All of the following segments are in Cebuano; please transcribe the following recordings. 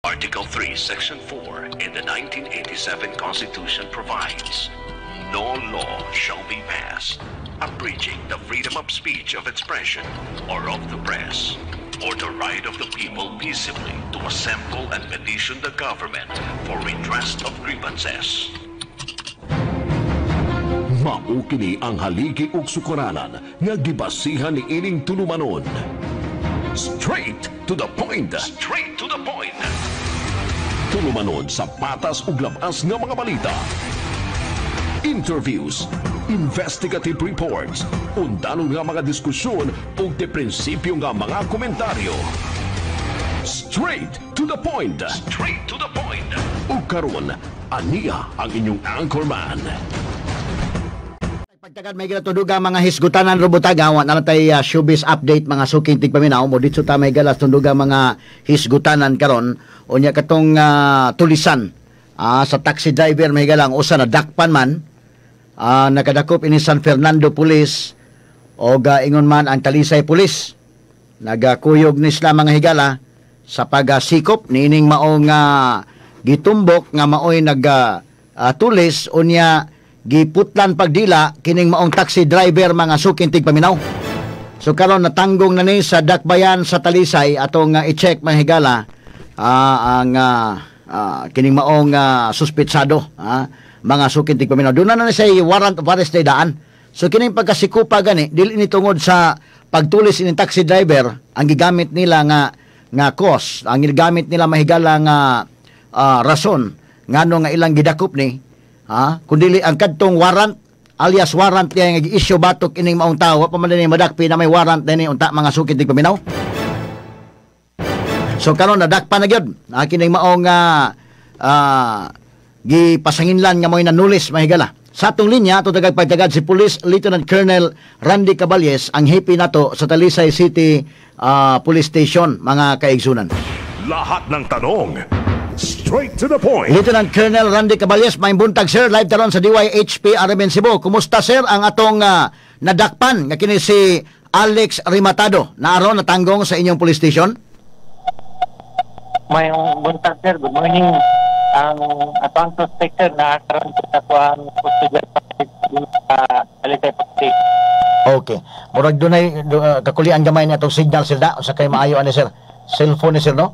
Article 3, Section 4 in the 1987 Constitution provides, "No law shall be passed abridging the freedom of speech, of expression, or of the press, or the right of the people peaceably to assemble and petition the government for redress of grievances." Mao kini ang haligi ug sukaranan nga gibasihan ni ining tulumanon. Straight to the point. Straight to the point. Tulumanon sa patas ug labas nga mga balita. Interviews, investigative reports, undanon nga mga diskusyon ug de prinsipyo nga mga komentaryo. Straight to the point. Straight to the point. Ug karon, ania ang inyong anchorman. Pagtagad may ginatuduga mga hisgutanan robotag wa na lang tay showbiz update, mga suking tigpaminaw mo. Dito ta may galas tunduga mga hisgutanan karon. Unya katong tulisan sa taxi driver, may galang usa na dakpan man, nakadakop ini San Fernando Police o ingon man ang Talisay Police, nagakuyog ni sila, mga higala, sa pagasikop niining maong gitumbok nga maoy nag tulis, unya giputlan pagdila kining maong taxi driver, mga suking tigpaminaw. So karon natanggong na ni sa dakbayan sa Talisay. Atong i-check, mga higala, ang kining maong suspetsado, mga suking tigpaminaw. Doon na na siya warrant of arrest na daan. So kining pagkasikupa gani, dili ni tungod sa pagtulis ining taxi driver ang gigamit nila nga cause, ang gigamit nila, mahigala, nga rason ngano nga ilang gidakop ni ha, kundili ang kadtong warrant alias warrant niya nga gi-issue batok ining maong tawo. Wa pa man ni madakpi na may warrant dinhi unta, mga suking tigpaminaw. So karon nadakpan na gyud kining maong gipasanginlan nga mo'y nanulis, mahigala. Sa atong linya, ato tagag pagtagad si Police Lieutenant Colonel Randy Caballes, ang hepe nato sa Talisay City Police Station, mga kaigsunan. Lahat ng tanong, straight to the point. Lieutenant Colonel Randy Caballes, may buntag, sir, live taron sa DYHP RMN Cebu. Kumusta, sir, ang atong nadakpan nga kini si Alex Rimatado na aron natanggong sa inyong police station? May buntag, sir, good morning. Ang atong suspect, sir, na karon sa atuang custodial sa Talisay Police. Okay. Murag dunay kakulian gamay ni atong signal, sir, da sa kay maayo ani, sir. Cellphone ni sir, no?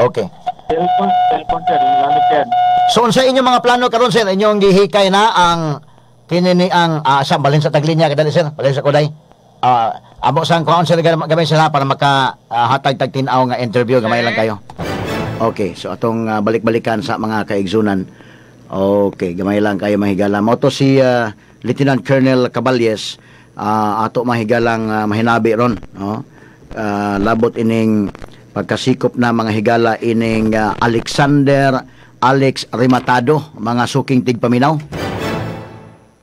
Okay. Cellphone, cellphone, sir, yung gamit, sir. So unsa inyong mga plano karon, sir? Inyong gihikay na ang kini ni ang sa balin sa taglinya kadali, sir. Balin sa kuday. Amo sang kuan, sir, gamay sila para maka hatag tag tin-aw nga interview, gamay lang kayo. Okay, so atong balik-balikan sa mga kaigsunan. Okay, gamay lang kayo, mahigala. Mao to si Lieutenant Colonel Caballes, ato mahigalang mahinabi ron, no? Labot ining pagkasikop na, mga higala, ining Alexander Alex Rimatado, mga suking tigpaminaw.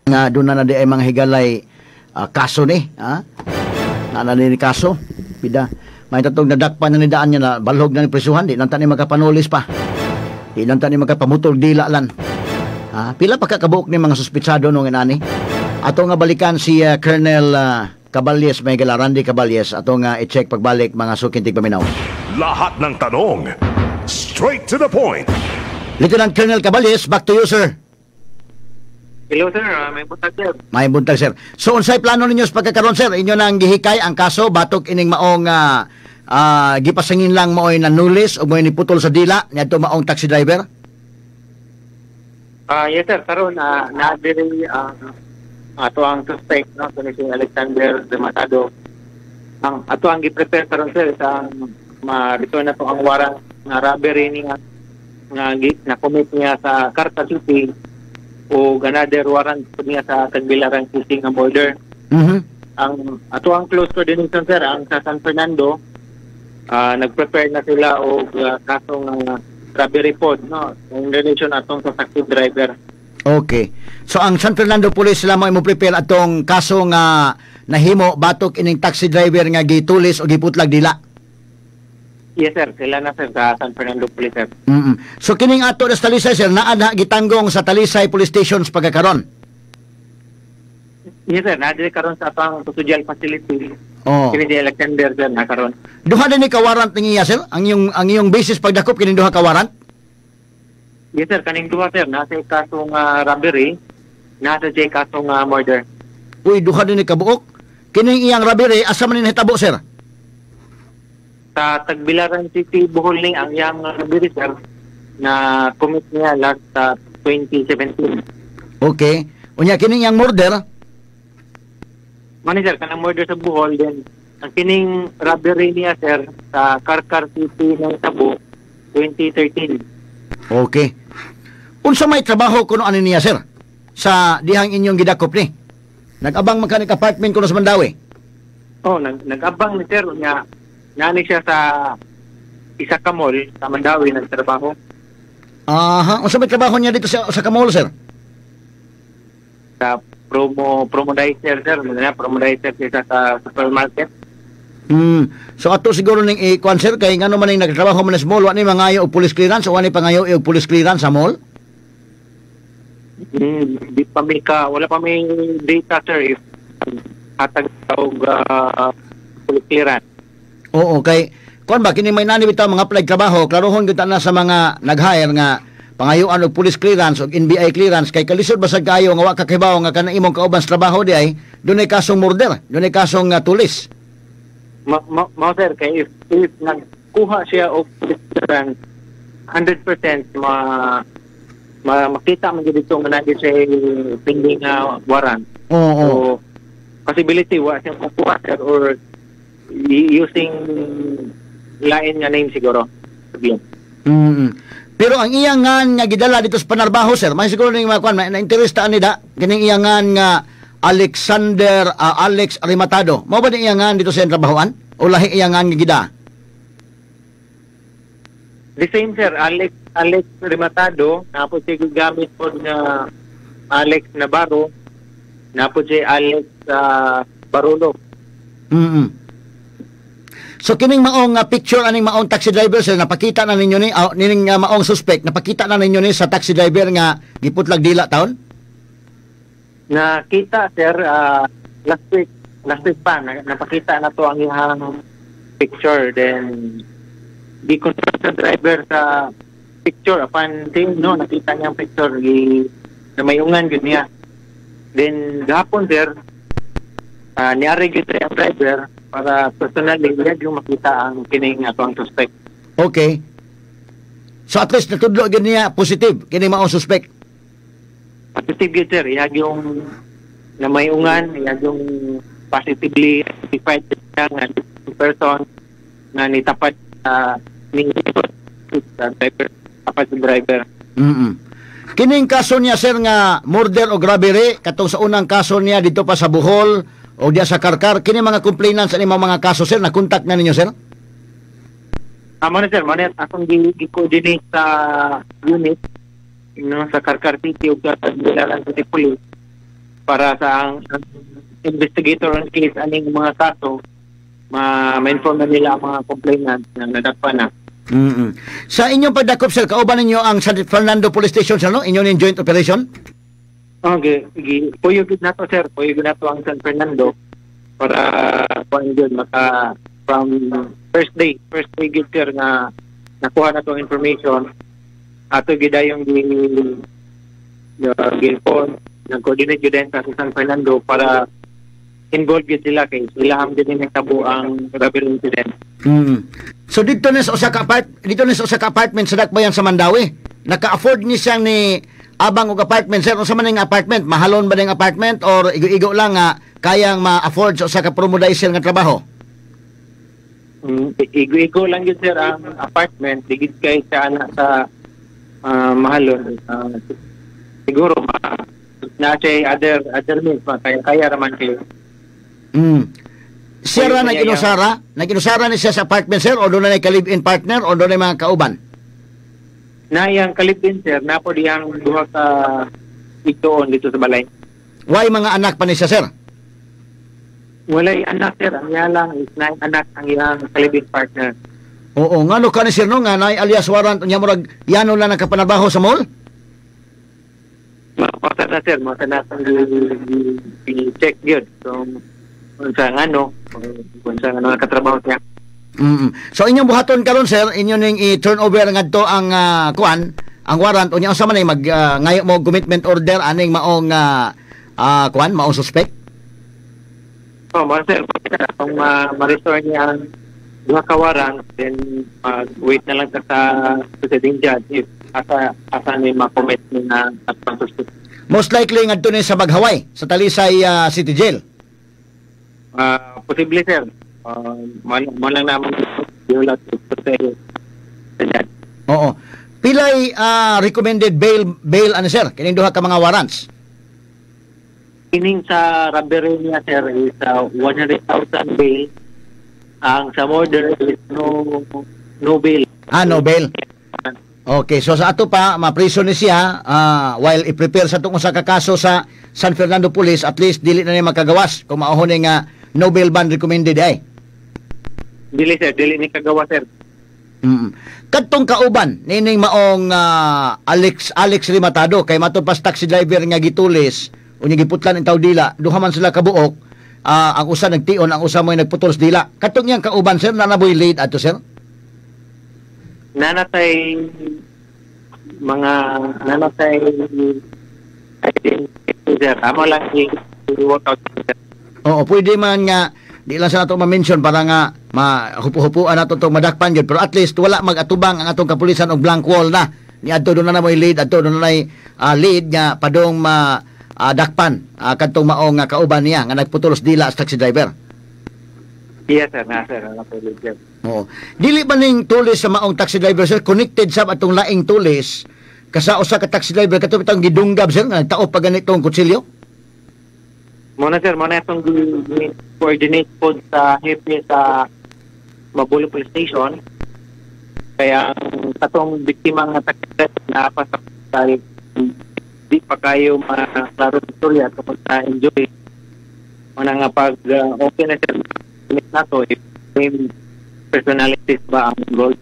Nga doon na na di ay mga higalay kaso ni, ha? Na na ni kaso, pida. May tatong nadakpan na ni daan niya na balhog na ni prisuhan, di lang ta ni makapanulis pa. Di lang ta ni makapamutol dila lan. Ha? Pila pa ka kabuok ni mga suspitsado nung inani? Ato nga balikan si Colonel Caballes, may gala Randy Caballes, ato nga i-check pagbalik, mga suking tigpaminaw. Lahat ng tanong, straight to the point. Lieutenant Colonel Caballes, back to you, sir. Hello, sir, may buntag, sir. May buntag, sir. So unsay plano ninyo sa pagkakaroon, sir? Inyo nang gihikay ang kaso batok ining maong gipasangin lang maoy nanulis o maoy niputol sa dila niadto maong taxi driver? Yes, sir, karon na diri ato ang suspect, no, kini si Alexander Dematado. Ang ato ang gi-prepare karon, sir, sa ma-return na to ang warrant nga robbery niya nga na commit niya sa Carta City o another warrant po niya sa Tagbilaran City nga border. Ang ato ang close coordination, sir, ang sa San Fernando, nag-prepare na sila og kaso nga robbery pod, no, in relation atong sa taxi driver. Okay. So ang San Fernando Police sila mo prepare atong kaso nga nahimo batok ining taxi driver nga gitulis o giputlag dila. Yes, sir, sila na, sir, sa San Fernando Police, sir. So kining ato sa Talisay, sir, naa na gitanggong sa Talisay Police Station sa pagkakaron? Yes, sir, naa diri karon sa atong custodial facility. Oh. Kini si Alexander, sir, na karon. Duha din ni ka warrant ni iya, sir? Ang iyong basis pagdakop kini duha ka warrant? Yes, sir, kaning duha, sir, nasa kasong robbery, nasa siya kasong murder. Uy, duha din ni kabuok. Kining iyang robbery, asa man ni nahitabo, sir? Sa Tagbilaran City, Bohol ni ang iyang robbery, sir, na commit niya last 2017. Okay. Unya kining iyang murder? Mani, sir, kanang murder sa Bohol, then ang kining robbery niya, sir, sa Carcar City ng Tabo 2013. Okay. Unsa may trabaho kuno ani niya, sir? Sa dihang inyong gidakop ni? Nag-abang man kanig apartment kuno sa Mandaue? Oh, nag-abang ni sir nga nani siya sa isa ka mall sa Mandaue nagtrabaho. Aha, unsa may trabaho niya dito sa ka mall, sir? Sa promodizer, sir, ano na promodizer siya sa supermarket. So ato siguro ning i-kuan, sir, kay ngano man ning nagtrabaho man sa mall, wa ni mangayo og police clearance o wa ni pangayo og police clearance sa mall? Di pa may ka wala pa may data, sir, if hatag og police clearance. Oo, kay kuan ba kini may nani bitaw mga apply trabaho, klarohon gyud na sa mga nag-hire nga pangayuan og police clearance og NBI clearance kay kalisod basag kaayo nga wa ka kibaw nga kana imong kauban sa trabaho di ay dunay kasong murder, dunay kasong tulis. Mao, sir, kay if nagkuha siya og police clearance, 100% ma makita man gyud dito nga naa siya pending warrant. So possibility wa siya kukuha, sir, or using lain nga name siguro. Sabihin. Pero ang iyang ngan nga gidala dito sa panarbaho, sir, may siguro ning mga kuan na interest ani da kining iyang ngan nga Alexander Alex Arimatado. Mao ba ni iyang ngan dito sa iyang trabahoan? O lahi iyang ngan nga gida? The same, sir, Alex Alex Rematado, napo siya gigamit po nga Alex Navarro, napo siya Alex Barolo. So kining maong picture aning maong taxi driver, sir, napakita na ninyo ni nining maong suspect, napakita na ninyo ni sa taxi driver nga giputlag dila taon? Nakita, sir, last week pa napakita na to ang iyang picture, then di confirm sa driver sa picture. Upon seeing, no, nakita niya ang picture, gi namayungan gyud niya. Then gahapon, sir, niari gyud ang driver para personally niya yung makita ang kining ato ang suspect. Okay. So at least natudlo gyud niya positive kining maong suspect. Positive gyud, sir, iyag yung namayungan, iyag yung positively identified siya nga person nga nitapat ning sa driver, tapat sa driver. Kining kaso niya, sir, nga murder o robbery, katong sa unang kaso niya dito pa sa Bohol o diya sa Carcar, kini mga complainants ani mga kaso, sir, na contact na ninyo, sir? Amo na, sir, mo na akong gi-coordinate sa unit, no, sa Carcar City ug sa Tagbilaran City Police para sa ang investigator on case aning mga kaso ma-inform na nila ang mga complainant na nadakpan na. Sa inyong pagdakop, sir, kauban ninyo ang San Fernando Police Station, sir, no? Inyo ning joint operation? Okay, gi puyo gid nato, sir, puyo gid nato ang San Fernando para kuan gyud maka from first day gid, sir, nga nakuha na tong information, ato gid yung gi gi-inform, nag-coordinate gyud din sa San Fernando para involved gyud sila kay sila ang din nagtabo ang robbery incident. So dito ni sa usa ka apartment sa Dakbayan sa Mandaue. Naka-afford ni siyang ni abang og apartment, sir. Unsa man ning apartment? Mahalon ba ning apartment or igo-igo lang nga kayang ma-afford sa usa ka promodizer nga trabaho? Igo-igo lang yun, sir, ang apartment, digid kay sa ana sa mahalon. Siguro na siya other other means pa kaya kaya raman kayo. Siya ra nag-inusara? Nag-inusara ni siya sa apartment, sir, o doon na ka-live-in partner o doon na mga kauban? Na iyang ka-live-in, sir, na po diyang duha ka igtuon dito sa balay. Why mga anak pa ni siya, sir? Walay anak, sir, ang iya lang is na anak ang iyang ka-live-in partner. Oo, ngano ka ni sir, no, nga naay alias warrant unya murag yano lang nakapanarbaho sa mall? Mao na, sir, mao na ang i-check yun. So Unsa ngano, kung sa ngano nakatrabaho siya. So inyong buhaton karon, sir, inyo ning i-turn over ngadto ang kuan, ang warrant, unya unsa man ay mag ngayo mo commitment order aning maong kuan, maong suspect? Oh, mo sir, kung ma-restore niya ang duha ka warrant, then wait na lang ta sa presiding judge if asa asa ni ma-commit ni na at suspect. Most likely ngadto ni sa Baghaway, sa Talisay City Jail. Posible, sir. Mo lang naman gihulat sa judge. Oo. Pilay recommended bail ano, sir? Kining duha ka mga warrants. Kining sa robbery niya, sir, is 100,000 bail. Ang sa murder is no bail. Ah, no bail. Okay, so sa ato pa mapriso ni siya while i-prepare sa atong usa ka kaso sa San Fernando Police, at least dili na niya makagawas kung mao ni nga no bail bond recommended ay. Dili, sir, dili ni kagawa, sir. Kadtong kauban nining maong Alex Alex Rimatado, kay matud pas taxi driver nga gitulis unya giputlan ang taw dila, duha man sila kabuok, ang usa nagtion, ang usa mo'y nagputol sa dila. Kadtong iyang kauban, sir, nanaboy lead ato, sir? Nanatay mga nanatay identity, sir. Amo lang i-work out, sir. Oo, pwede man nga di lang sa nato ma-mention para nga mahupo-hupuan nato itong madakpan yun. Pero at least wala mag-atubang ang atong kapulisan og blank wall na. Ni adto doon na mo lead, adto doon na lead nga padong ma dakpan kadtong maong nga kauban niya nga nagputol sa dila sa taxi driver. Yes, sir, na sir, na po, sir. Oo. Dili ba ning tulis sa maong taxi driver, sir, connected sa atong laing tulis kasa usa ka taxi driver kato bitang gidunggab, sir, nga nagtaop pa ganitong kutsilyo? Mo na, sir, mo na itong coordinate po sa hepe sa Mabolo Police Station. Kaya ang katong biktima nga taxi driver na pa sa hospital, di pa kayo maklaro sa istorya tungkol sa injury. Mo na nga pag okay na, sir, na to if same personalities ba ang involved.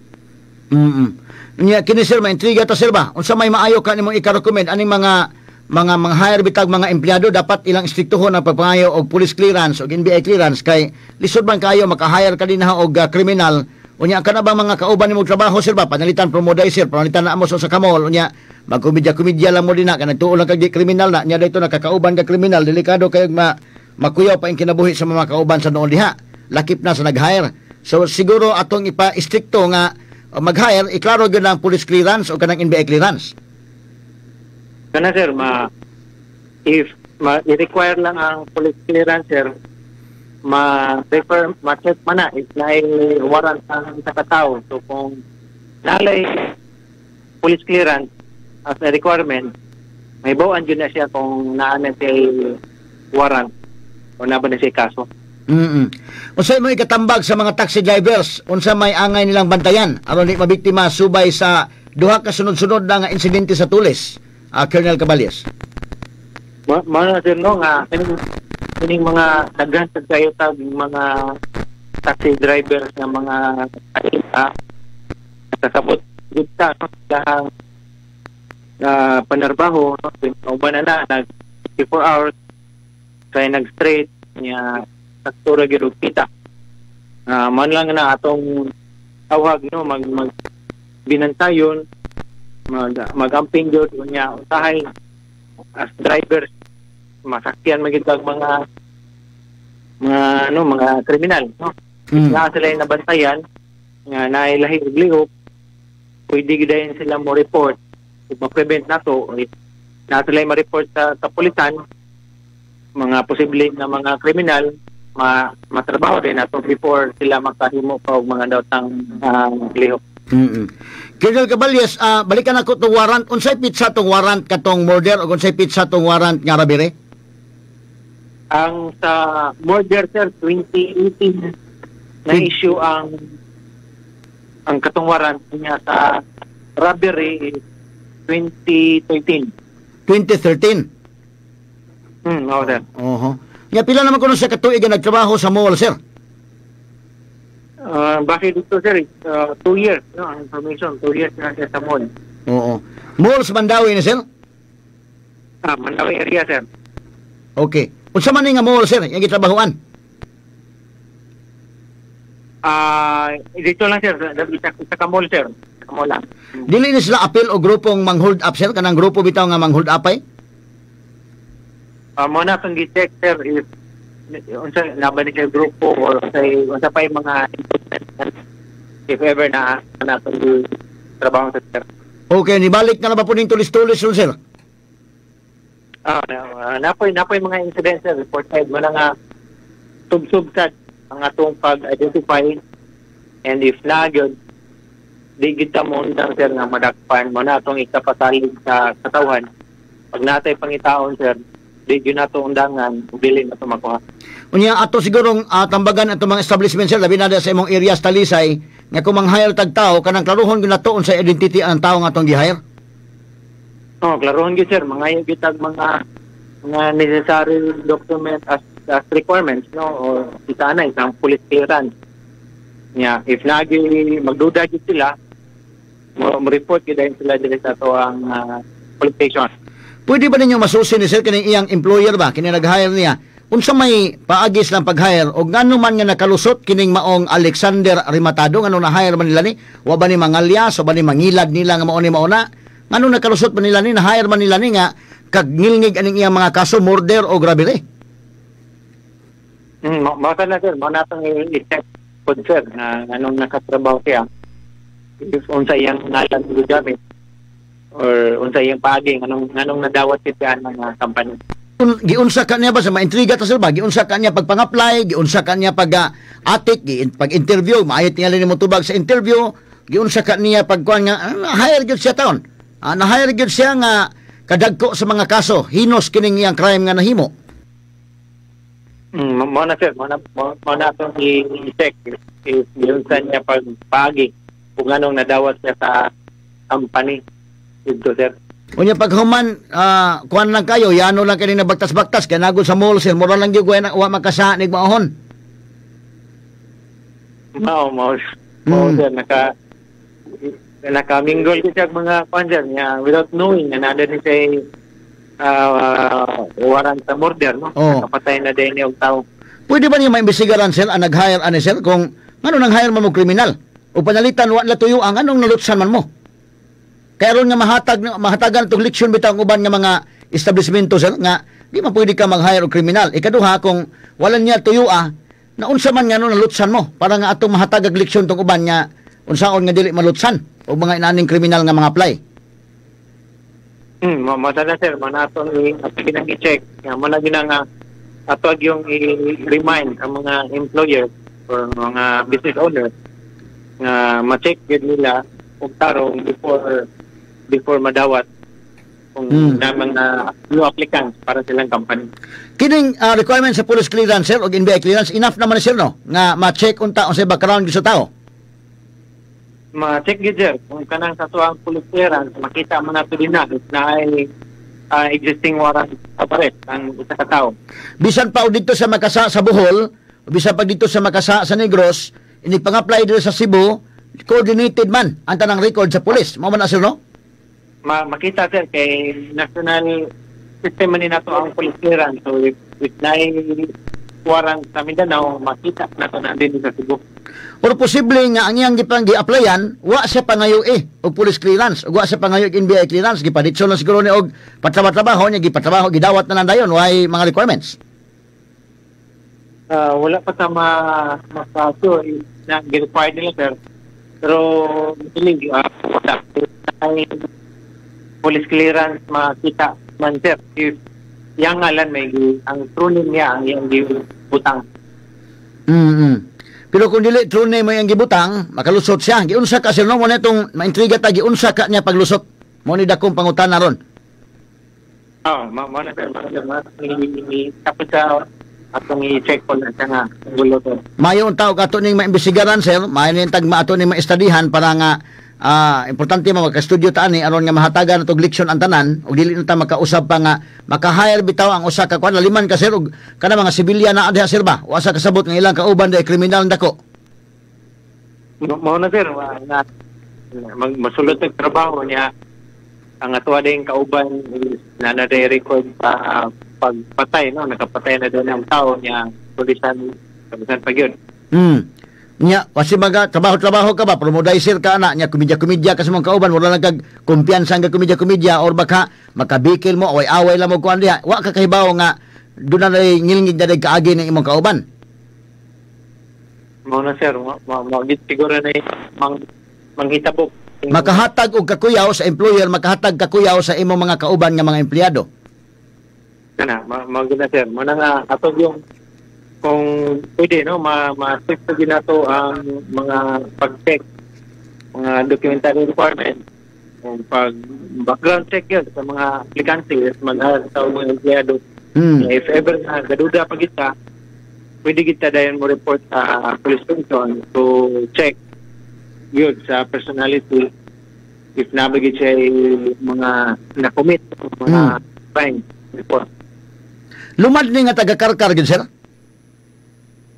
Nya kini, sir, maintriga ta, sir, ba? Unsa may maayo ka nimong ika-recommend aning mga hire bitag mga empleyado? Dapat ilang istriktuhon ang pagpangayo og police clearance og NBI clearance kay lisod man kayo maka-hire ka dinha og kriminal, unya kana ba mga kauban nimo trabaho, sir, ba panalitan promodizer, panalitan na mo sa kamol, unya magkomedya-komedya lang mo dinha ka nagtuo lang kag di kriminal na nya dito nakakauban ka kriminal, delikado kayo ma makuyaw pa ang kinabuhi sa mga kauban sa noon diha, lakip na sa nag-hire. So siguro atong ipa-istrikto nga mag-hire, iklaro gyud ang police clearance o kanang NBI clearance. Kana, sir, ma if ma i-require lang ang police clearance, sir, ma-refer, ma-check man na if naay warrant ang isa ka tawo. So kung nalay police clearance as a requirement, may bawaan jud na siya kung naa na siya warrant o naa ba na siya kaso. Unsay mo ikatambag sa mga taxi drivers? Unsa may angay nilang bantayan aron di mabiktima subay sa duha ka sunod-sunod na nga insidente sa tulis? Colonel Caballes. Ma na, sir, no, nga kining mga daghan sad kayo tag mga taxi drivers nga mga kaila kasabot gud ta, no, dahang panarbaho, no, uban na na nag 24 hours kay nag straight niya, sakto ra gyud og kita. Man lang na atong tawag, no, mag mag binantayon, mag magamping gyud, unya usahay as drivers masakyan man gyud kag mga ano, mga kriminal, no, nga sila yung nabantayan nga naay lahi og lihok, pwede gyud dayon sila mo report ug ma-prevent nato if na sila ma-report sa kapulisan mga posible na mga kriminal, ma matrabaho din nato before sila makahimo pa og mga daotang lihok. Colonel Caballes, balikan ako tong warrant. Unsay pitsa tong warrant katong murder o unsay pitsa tong warrant nga robbery? Ang sa murder, sir, 2018 na issue ang katong warrant niya. Sa robbery is 2013. 2013. Oo, sir. Oho. Nga pila naman kuno sa katuig nga nagtrabaho sa mall, sir? Base dito, sir, is 2 years, no, ang information, 2 years na siya sa mall. Oo. Mall sa Mandaue ni, sir? Ah, Mandaue area, sir. Okay. Unsa man ni nga mall, sir, yang gitrabahoan? Dito lang, sir, isa ka mall, sir. Isa ka mall lang. Dili ni sila apil o grupong mang-hold up, sir, kanang grupo bitaw nga mang-hold up ay? Mo na itong gi-check, sir, if unsa na ba ni siya grupo or unsa pa yung mga involvement, if ever na na itong trabaho sa sir. Okay, nibalik na na ba po ning tulis-tulis ron, sir? Napoy mga incidents, sir, reported mo na nga tubsub sad ang atong pag-identify, and if na gyud di gid ta mo undang, sir, nga madakpan mo na atong ikapasalig sa katawhan. Pag natay pangitaon, sir, di gyud nato undangan ug dili na to makuha. Unya ato sigurong tambagan atong mga establishment, sir, labi na sa imong area sa Talisay, nga kung mang-hire tag tao, kanang klaruhon gyud nato unsa identity ang tao nga atong gi-hire. Oh, klarohon gyud, sir, mga gyud tag mga necessary document as requirements, no, or isa na isang police clearance. Nya, if nagi magduda gyud sila, mo report gyud dayon sila diri sa ato ang police station. Pwede ba ninyo masusi ni sir kining iyang employer ba, kini nag-hire niya? Unsa may paagi silang pag-hire o ngano man nga nakalusot kining maong Alexander Rimatado, ngano na-hire man nila ni? Wa ba ni mangalyas, wa ba ni mangilad nila nga mao ni mauna? Ngano nakalusot man nila ni, na-hire man nila ni nga kagngilngig aning iyang mga kaso, murder o grabe? Mao na, sir, mao na atong i-check pod, sir, na anong nakatrabaho siya. If unsa iyang ngalan gigamit or unsa iyang paagi, anong nadawat siya ng mga company. Giunsa ka niya ba sa maintriga ta, sir, ba? Giunsa ka niya pagpang-apply, giunsa ka niya pag atik, pag interview, maayot niya mo tubag sa interview, giunsa ka niya pagkuan nga hire gyud siya taon. Na-hire gyud siya nga kadagko sa mga kaso, hinos kining iyang crime nga nahimo. Mao na, sir, mao na atong i-check if giunsa niya pagpaagi kung anong nadawat siya sa company dito, sir. Unya paghuman, kuan lang kayo, yano lang kini na bagtas-bagtas kay nagol sa mall, sir, mura lang gyud wa makasa nig maohon. Mao, sir, naka-mingle ko siya mga kuan, sir, niya without knowing na nada ni siya warrant sa murder, no? Oo. Nakapatay na din niya og tao. Pwede ba niyo maimbestigaran, sir, ang nag-hire ani, sir, kung ngano nang hire man mo kriminal? O panalitan wa la tuyo ang anong nalutsan man mo? Kaya ron nga mahatagan itong leksyon bitaw ang uban nga mga establishmento, sir, nga di man pwede ka mag-hire og kriminal. Ikaduha, kung wala niya tuyo na unsa man nga no nalutsan mo para nga atong mahatag og leksyon tong uban nga unsaon nga dili malutsan og mga inaning kriminal nga mga apply. Mao na, sir, mao na atong ato ginang i-check. Nga mo na ginang ato yung i-remind ang mga employer or mga business owner nga ma-check gyud nila og tarong before before madawat kung na mga new applicants para silang company. Kining requirement sa police clearance, sir, og NBI clearance, enough naman ni sir, no, nga ma-check unta unsay background gyud sa tao. Ma-check gyud, sir, kung kanang sa tuang police clearance, makita mo na to din na if na ay existing warrant of arrest ang isa ka tao. Bisan pa og dito sa makasa sa Bohol, bisan pa dito sa makasa sa Negros, ini pang-apply dito sa Cebu, coordinated man ang tanang record sa police. Mao man na, sir, no? Makita, sir, kay national system man ni nato ang police clearance, so if naay warrant sa Mindanao, makita nato na din sa Cebu. Or posible nga ang iyang gipang gi-applyan, wa siya pangayo og police clearance, ug wa siya pangayo og NBI clearance, gipaditso lang siguro ni og patrabaho niya, gipatrabaho, gidawat na lang dayon, way mga requirements. Wala pa sa ma-sure if na gi-required nila, sir, pero believe wala ay police clearance, makita man, sir, if yang ngalan may ang true name niya ang iyang gibutang. Pero kung dili true name mo iyang gibutang, makalusot siya. Giunsa ka, sir, no? Mo na itong maintriga ta, giunsa ka niya paglusot. Mo ni dakong pangutana ron. Oh, mo na, sir, mo na, sir, mo na tapos sa atong i-check ko na siya nga ang gulo to. Mayo ang tao kato ning maimbestigaran, sir, maayo ning tag maato ning maestadihan para nga importante man magka-studio ta ani aron nga mahatagan natog leksyon ang tanan ug dili na ta makausab pa nga maka-hire bitaw ang usa ka kuan, laliman ka, sir, ug kana mga sibilyan na diha, sir, ba wa sa kasabot nga ilang kauban dai kriminal dako. Mao na, sir, na masulot og trabaho niya, ang ato din kauban is na na record pa pagpatay, no, nakapatay na din ang tao niya, pulisan pulisan pa gyud. Nya, kasi maga trabaho-trabaho ka ba, promodizer ka ana, nya komedya-komedya ka sa mga kauban, wala lang kag kumpiyansa nga komedya-komedya or baka makabikil mo, away-away lang mo kuan diha. Wa ka kahibaw nga doon na ngilngig na kaagi ng imong kauban. Mao na, sir, mo mo gid siguro na mang manghitabo. Makahatag og kakuyaw sa employer, makahatag kakuyaw sa imong mga kauban nga mga empleyado. Kana, mao gid na, sir. Mo na nga ato yung kung pwede, no, ma ma-check pa gid nato ang mga pag-check, mga documentary requirement, kung pag background check yun sa mga aplikante mag-hire sa mga empleyado. If ever na gaduda pa kita, pwede kita dayon mo report sa police station to check yun sa personality if nabagit siya mga na-commit mga crime report. Lumad ni nga taga-Karkar gid, sir?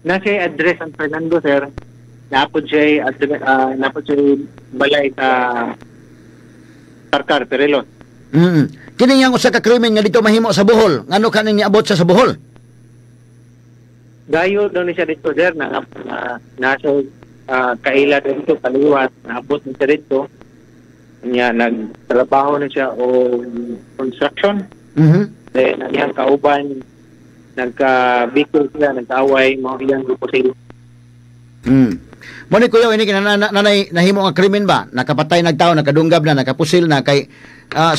Na siya address ang Fernando, sir. Napod siya address, napod siya balay sa Karkar, Perelo. Kini nga usa ka krimen nga dito mahimo sa Bohol. Ngano kaning niabot siya sa Bohol? Gayo daw ni siya dito, sir, na, na nasa kaila dito kaliwat, naabot ni siya dito. Nya nagtrabaho na siya o construction. Then ang iyang kauban nagka-bikil sila, nagkaaway, mao iyang gipusil. Mo ni kuya ini kinana nanay nahimo nga krimen ba? Nakapatay nagtao, nakadunggab na, nakapusil na kay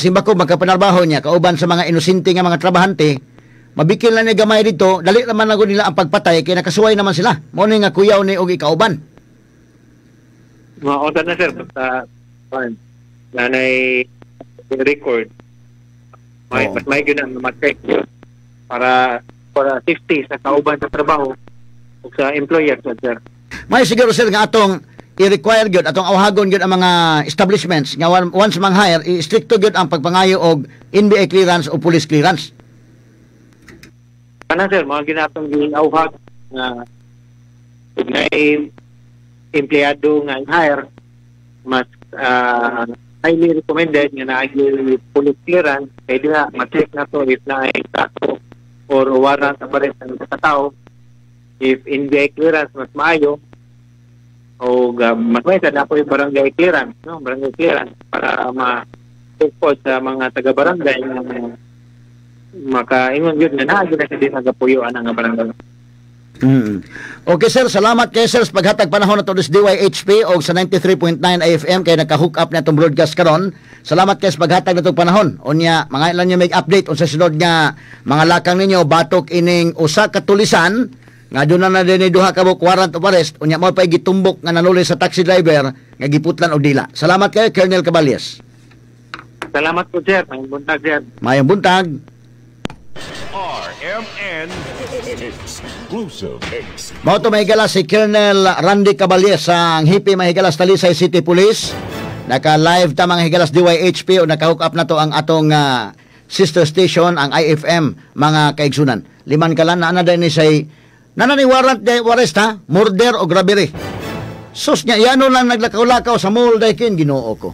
simba ko magkapanarbaho niya kauban sa mga inosente nga mga trabahante, mabikil na ni gamay dito, dali naman na nila ang pagpatay kay nakasuway naman sila. Mo ni nga kuyaw ni og ikauban. Mao na, sir, basta nanay record. May mas may gyud ang ma-check yun para para safety sa kauban sa trabaho o sa employer, sir. May siguro, sir, nga atong i-require gyud, atong awhagon gyud ang mga establishments nga once mang hire, i-stricto gyud ang pagpangayo og NBI clearance o police clearance. Kana, sir, mga ginatong giawhag nga ug naay empleyado nga i-hire, mas highly recommended nga naay police clearance kay diha ma-check na to if naay kaso or warrant of arrest ang isa ka tawo. If NBI clearance, mas maayo o mas may sa na po yung barangay clearance, no, barangay clearance para ma po sa mga taga-barangay nga makaingon yun nga naa gyud na siya din nagapuyoan ang barangay. Okay sir, salamat kay sir sa paghatag panahon nato sa DYHP o sa 93.9 AFM kay naka-hook up na itong broadcast karon. Salamat kay sa paghatag natong panahon. Unya, mga ilan niyo make update unsa sunod nga mga lakang ninyo batok ining usa ka tulisan nga doon na na din duha ka buok warrant of arrest, unya mao pa gitumbok nga nanuli sa taxi driver nga giputlan og dila. Salamat kayo, Colonel Caballes. Salamat po, sir. Maayong buntag, sir. Maayong buntag. RMN Exclusive. Mao to, mahigala, si Colonel Randy Caballes, ang hepe, mahigala, sa Talisay City Police. Naka-live ta, mga higalas, DYHP o naka-hook up na to ang atong sister station, ang IFM, mga kaigsunan. Liman ka lang na ana ni say nana ni warrant de arrest ha, murder o robbery. Sus niya, yano lang naglakaw-lakaw sa mall daykin, Ginoo ko.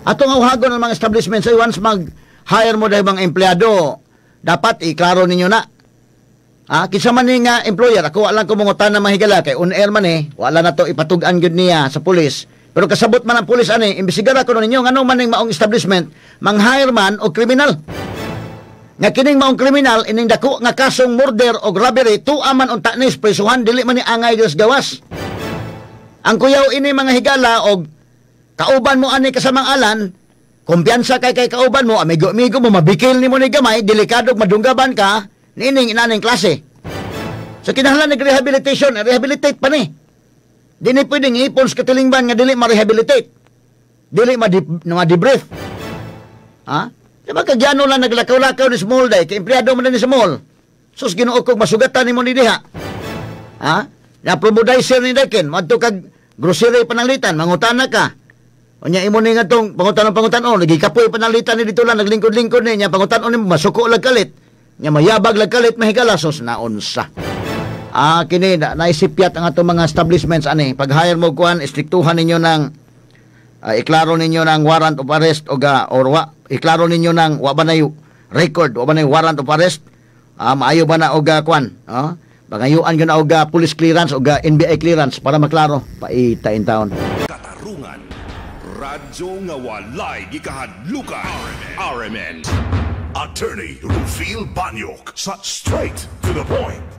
Atong awhagon ang mga establishments ay once mag-hire mo dahil mga empleyado, dapat iklaro ninyo na. Ah, kinsa man ni nga employer, ako wala ko mangutan na mahigala kay on air man eh, wala na to ipatug-an gyud niya sa pulis. Pero kasabot man ang pulis ani, imbestigara ko ninyo ngano man ning maong establishment, mang-hire man og kriminal. Nga kining maong kriminal ining dako nga kasong murder o robbery, tuwa man unta ni prisuhan, dili man ni angay Dios gawas. Ang kuyaw ini, mga higala, og kauban mo ani kasamang alan, kumpiyansa kay kay kauban mo, amigo-amigo mo, mabikil nimo ni gamay, delikado madunggaban ka niining inaning klase. So kinahanglan ng rehabilitation, rehabilitate pa ni. Di ni pwedeng ipon sa katilingban nga dili ma-rehabilitate. Dili ma-debrief. Ha? Di ba kagyano lang naglakaw-lakaw ni small day, kay empleyado man ni sa mall. Sus, Ginoo kog masugatan nimo ni diha. Ha? Na promodizer ni Dekin, madto kag grocery pananglitan, mangutana ka. Unya imo ni nga tong pangutan pangutan-on, nagikapoy pananglitan ni dito lang naglingkod-lingkod ni niya pangutan-on nimo masuko lag kalit. Nya mayabag lag kalit, mahigala, sus naunsa. Ah, kini na, naisipyat ang atong mga establishments ani. Pag hire mo kuan, istriktuhan ninyo ng iklaro ninyo ng warrant of arrest o ga or wa iklaro ninyo ng wa ba na record, wa ba na warrant of arrest. Ah, maayo ba na og kuan? Ah, Pangayuan gyud na og police clearance og NBI clearance para maklaro. Paita in town. Katarungan. Radyo nga walay gikahadlukan. RMN. Attorney Rufil Banyok sa Straight to the Point.